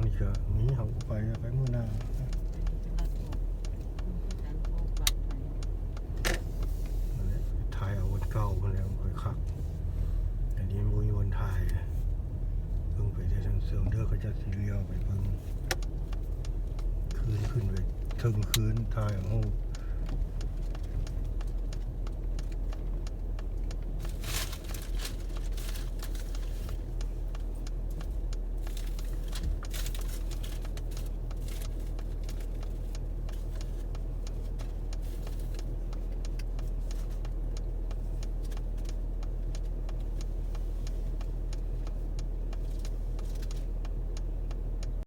ນີ້ກະມີ ເຮົາກະໄປ ໄປມື້ໜ້າ. ນັ້ນແຫຼະ ຖ່າຍເອົາວັນເກົ່າຫັ້ນແຫຼະ ມັນຄ່ອຍຄັກ. ອັນນີ້ບໍ່ມີວັນຖ່າຍ ເບິ່ງໄປແຕ່ທາງເຊື່ອມເດີ ເຂົາເຈົ້າຊິລ້ຽວໄປເບິ່ງ ຄືນຂຶ້ນໄປເທິງຄືນ ຖ່າຍຮູບ